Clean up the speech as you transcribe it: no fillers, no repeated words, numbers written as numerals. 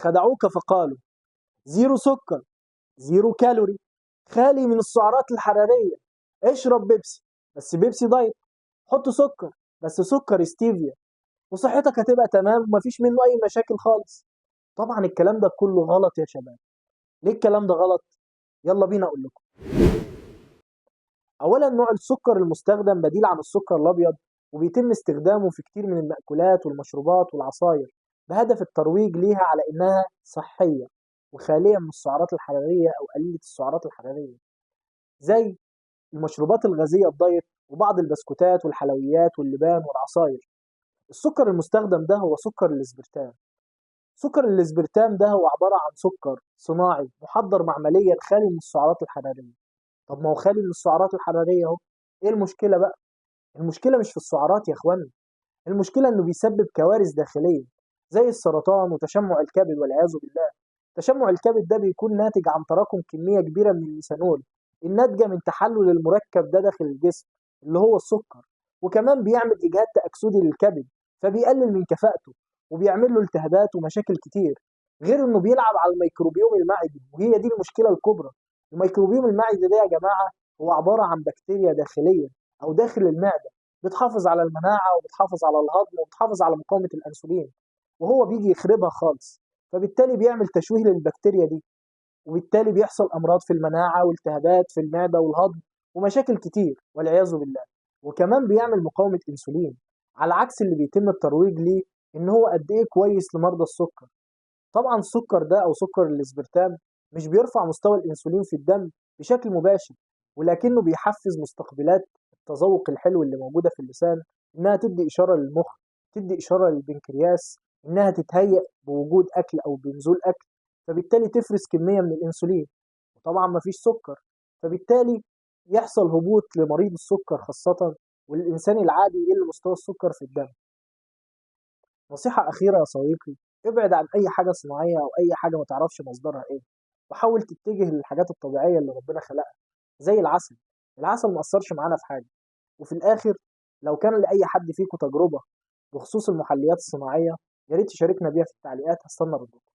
خدعوك فقالوا zero سكر، zero calorie، خالي من السعرات الحرارية، اشرب بيبسي بس بيبسي diet، حط سكر بس سكر ستيفيا، وصحتك هتبقى تمام ومفيش منه أي مشاكل خالص. طبعا الكلام ده كله غلط يا شباب. ليه الكلام ده غلط؟ يلا بينا أقول لكم. أولا، نوع السكر المستخدم بديل عن السكر الأبيض، وبيتم استخدامه في كتير من المأكولات والمشروبات والعصاير بهدف الترويج ليها على إنها صحية وخالية من السعرات الحرارية أو قليلة السعرات الحرارية، زي المشروبات الغازية ال diet وبعض البسكوتات والحلويات واللبان والعصاير. السكر المستخدم ده هو سكر الاسبرتام. سكر الاسبرتام ده هو عبارة عن سكر صناعي محضر معمليا خالي من السعرات الحرارية. طب ما هو خالي من السعرات الحرارية اهو، ايه المشكلة بقى؟ المشكلة مش في السعرات يا اخوانا، المشكلة انه بيسبب كوارث داخلية زي السرطان وتشمع الكبد والعياذ بالله. تشمع الكبد ده بيكون ناتج عن تراكم كمية كبيرة من الميثانول الناتجة من تحلل المركب ده داخل الجسم اللي هو السكر، وكمان بيعمل إجهاد تأكسدي للكبد فبيقلل من كفاءته وبيعمل له التهابات ومشاكل كتير، غير انه بيلعب على الميكروبيوم المعدي، وهي دي المشكلة الكبرى. الميكروبيوم المعدي ده يا جماعة هو عبارة عن بكتيريا داخلية أو داخل المعدة بتحافظ على المناعة وبتحافظ على الهضم وبتحافظ على مقاومة الأنسولين، وهو بيجي يخربها خالص، فبالتالي بيعمل تشويه للبكتيريا دي، وبالتالي بيحصل أمراض في المناعة والتهابات في المعدة والهضم ومشاكل كتير والعياذ بالله. وكمان بيعمل مقاومة أنسولين، على عكس اللي بيتم الترويج ليه إن هو قد إيه كويس لمرضى السكر. طبعا السكر ده أو سكر الاسبرتام مش بيرفع مستوى الأنسولين في الدم بشكل مباشر، ولكنه بيحفز مستقبلات التذوق الحلو اللي موجودة في اللسان إنها تدي إشارة للمخ، تدي إشارة للبنكرياس إنها تتهيأ بوجود أكل أو بنزول أكل، فبالتالي تفرز كمية من الأنسولين، وطبعا مفيش سكر، فبالتالي يحصل هبوط لمريض السكر خاصة، والإنسان العادي يقل مستوى السكر في الدم. نصيحة أخيرة يا صديقي، ابعد عن أي حاجة صناعية أو أي حاجة ما تعرفش مصدرها إيه، وحاول تتجه للحاجات الطبيعية اللي ربنا خلقها زي العسل. العسل ما أثرش معانا في حاجة. وفي الآخر لو كان لأي حد فيكم تجربة بخصوص المحليات الصناعية يا ريت تشاركنا بيها في التعليقات، هستنى ردكم.